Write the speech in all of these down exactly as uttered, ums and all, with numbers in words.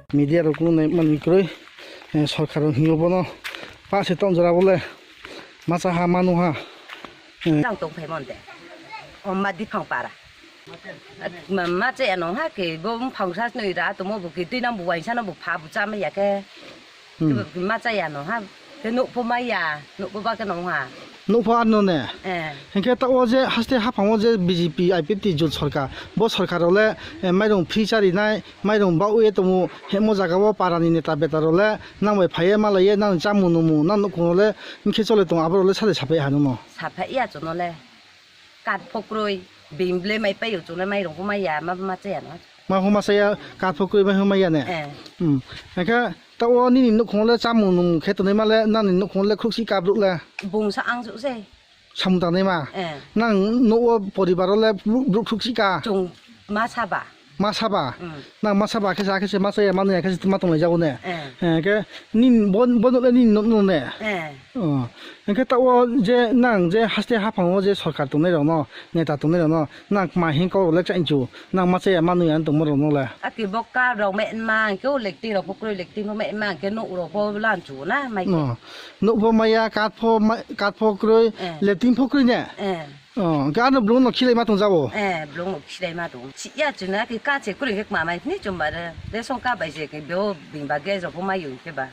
Media rok kunu nai manwi kwrwi, eh, sorkar rok hinwi bono pa se tong jora bole macha ha manu ha. Eh. Tang tong phai mon de. Om ma diphang para. Ma, ma che ano ha ke bo phang sa nui ra to mo bo ke tui nang bo waisa no bo pha bo cha ma ya ke. Hmm. Ma cha ya no ha. Ke nuk pho ma ya, nuk pho ba ke no ha. Nuk pho ano ne. Eh. Hingke ta o je haste haphang o je B J P I P F T jot sorkar. Bo sorkar ole, eh, mairung free chari nai. Mairung ba uye tongo, hemo jaga o para ni neta beta rok le nang bai phaiye malaye, nang chamung nungmung, nang nukhung rok le himkhe chole tongo, abo rok le sade sapai ha nung no. Sapai ya chwng no le, kat pho kwrwi, bini ble mai pai o chwng le mairung pho mai ya, ma ma cha ya no. Ma pho ma cha ya, kat pho kwrwi, mai pho mai ya ne? Eh. Hmm. Hingkhe ta o nini nukhung le chamung nungmung khe tonwi ma le, nang ni nukhung le khruksi kabruk le. Bungsa ang chwng se. Samung tangnai ma? Eh. Nang nugo poribar o le bru-, bruk thuk sika? Chwng ma saba. Ma saba? Mm. Nang ma saba khe sa khe se ma chaya ma nungya khe se ma tonglai jago ne? Eh. Eh, khe nini bo, bo nugo le nini nuk nugo ne? Eh. Oh. Hingkhe ta o je nang je haste haphang o je sorkar tongnai rok no, neta tongnai rok no, nang ma hing kok rok le chainchu. Nang ma chaya ma nui ang tongma rok no le. Aki bo kar rok me ma ang ke o lekti rok pho kroi lekti pho me ma ang ke nuk rok pho lan chu na mai. No. Nuk pho maya, kat pho ma-, kat pho kroi, eh, lekti pho kroi ne? Eh. Oh, ke ano blung no khilai ma tong jabo. Eh, blung no khilai ma tong. Si ya chu na ki ka che kroi ke ma mai ni chum ba re. Le song ka bai je ke bo bing ba ge rok pho mai yu ke ba.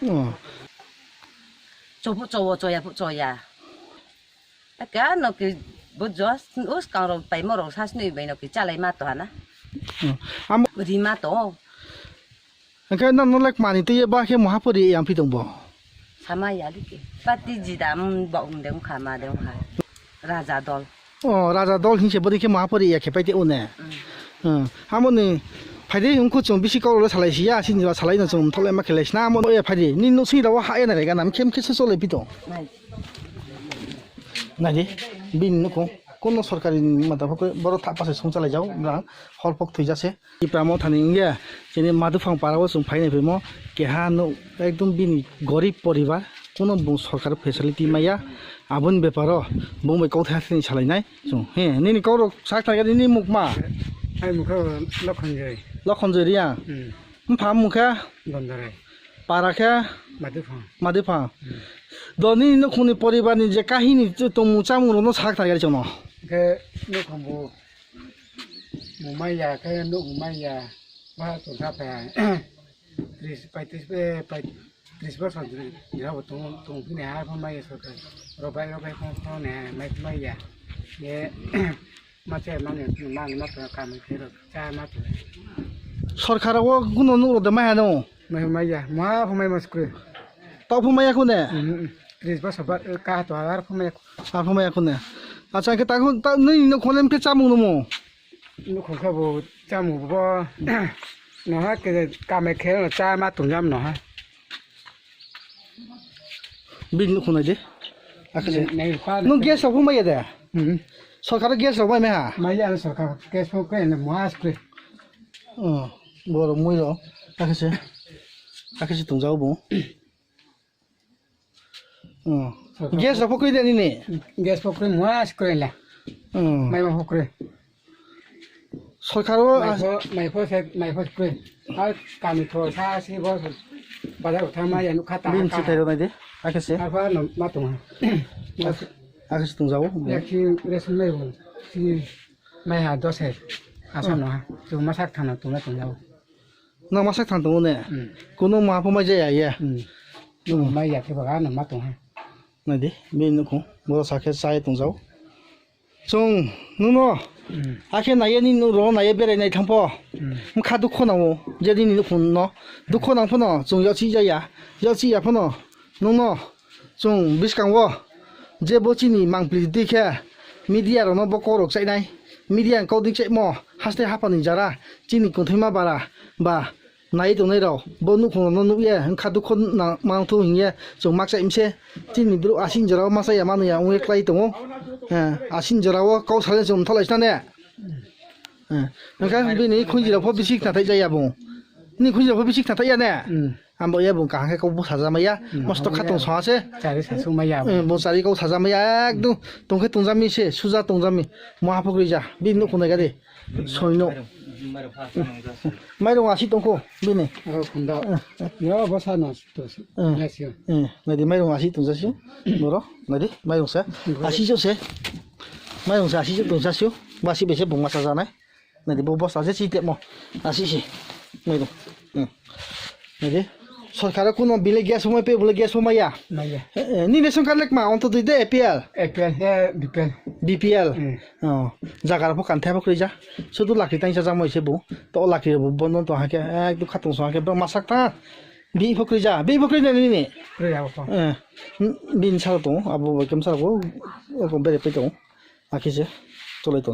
Oh. Cho pho cho wo, cho ya pho cho ya. Aka no ki bo jos us kang rok paimo rok sasni bai no ki chalai ma to hana. Hmm. Amo ri ma to. Hingke nang no lek mani twi ba khe moha pori yang pi tong bo. Sama ya li ki. Pati jidam ba um de kha ma de kha. Raja dol. Oh, Raja dol hinse bodi khe moha pori ya khe pai te une. Hmm. Hmm. Amo ni phaidi wngkhu chwng bisi kok rok salai si ya, sini ba salai no chwng thole ma khelai sina amo ya phaidi. Ni no sini da wa ha ya na rega nam khem khe so chole pi tong. Nai. Naidi, bini nukhung, kono sorkari mata phok, borok thapase songchalaijak, borang hor phok thwijase. Tipra mothani wngya, chini Madhuphang para o chwng phainai phimo, keha nuk, ekdom bini gorib poribar, kono bung sorkar facility maya, aboni beparo bung bai kokthai hathani salainai chwng. He, nini kokrok sak thangya nini mukma? Ai mukha Lokhonjoi. Lokhonjoi Riya? Hmm. Bupha mukha? Gondorai. Para khe? Madhuphang. Madhuphang. Hmm. Do nini nukhungni poribarni je kahini tongmung chamung rokno sak thangya chwngno. Khe nukhung bo mumaiya khe nuk mumaiya ba tongkha pha tris paitris be pait tris bosor jora bo tong tong phini ha pha maiya sorkar robai robai khong khong ne mai maiya ye ma che mani mani ma to kam khe ro cha ma to. Sorkar o kuno nuk ro de mai hano. Mai maiya ma pha mai ma skru. Tau pha maiya kune. Tris bosor ba ka to ar pha maiya. Ar pha maiya kune. Acha ke ta ta nini no kholem ke chamung no mo. Nukhung khe bo chamung bo noha ke kamai khe no cha ma tongjam noha. Bini nukhung nai de. Akhe se. Nai pa. Nung gas rok phung maya de? Hmm. Sorkar gas rok bai meha. Maya sorkar gas phung khe ne muas kre. Oh, boro mui ro. Akhe se. Akhe se tongjao bo. Oh. Gas rok pho kwrwi de nini? Gas pho kwrwi, muas kwrwi le. Oh. Mai ma pho kwrwi. Sorkar o mai pho, mai pho se, mai pho kwrwi. Ar kami tho sa si bo bazar thang ma ya nukha ta. Bin si thairo nai de. Akhe se. Ar pho no ma tong. Akhe se tong jao. Ya ki res mai bo. Si mai ha dos hai. Asa no ha. Tu ma sak thang na tu na tong jao. Nang masa thang tongo ne? Hmm. Kuno ma pho mai jaya ye? Hmm. Hmm. Mai ya khe baga no ma tong ha. Nai di, bini nukhung, boro sakhe chai tongjao. Chwng, nwngno, hmm, hakhe naiye nini ro naiye berai nai thang pho. Hmm. Wngkha dukho nango, je nini nukhung no. Dukho nang phano, chwng yaksi jaya, yaksi ya phano, nwngno, Chwng bwskango je bo chini mangpili twi khe media rokno bo kok rok chainai. Media ni kok twi chaimo haste haphani jara chini kwthwima bara ba nai tongnai rok bo nukhung rokno nukya wngkha dukho nang mangthu hinkhe chwng mak chai mse chini borok asing jora o masa ya manu ya wngwi klai tongo. Eh, asing jora o kok salai chwng mthoklai sina ne? Eh, hwnkhe bini khunjirok pho bisi khnathai jaya bo. Nini khunjirok pho bisi khnathai ya ne? Hmm. Ambo ya bo kaham khe kok bwsa jama ya. Hmm. Mosto khatong soha se. Chari sasu ma ya bo. Eh, bo chari kok sajama ya ekdom tongkhe tongjami se, suja tongjami. Moha phukrija. Bini nukhung nai gadi. Soino. Mairung asi tongkho bini. Oh, khunda. Eh, eh. Yo, bo sa no, to. Eh. Yes, yo. Eh, naidi mairung asi tongsa si. Boro, naidi mairung sa. Asi jo se. Mairung sa asi jo tongsa si. Basi bese bung masa janai. Naidi bo bosta je si temo. Asi si. Mairung. Hmm. Naidi. Sorkar kuno bile gas humai pe bile gas humai ya. Maya. Eh, eh, ni ration card lek ma onto dui de A P L. A P L he B P L. B P L. Hmm. Oh, jaga rok pho kan thai pho kwrwi ja. Sudu lakhi tang sa jang moi se bo. To lakhi bo bondo to hake ek du khatung so hake bro masak ta. Bi pho kwrwi ja. Bi pho kwrwi na ni ni. Kwrwi ja bo. Eh. Bin sa to abo bo kem sa bo. Ko bere pe to. Akhe se. Tolai to.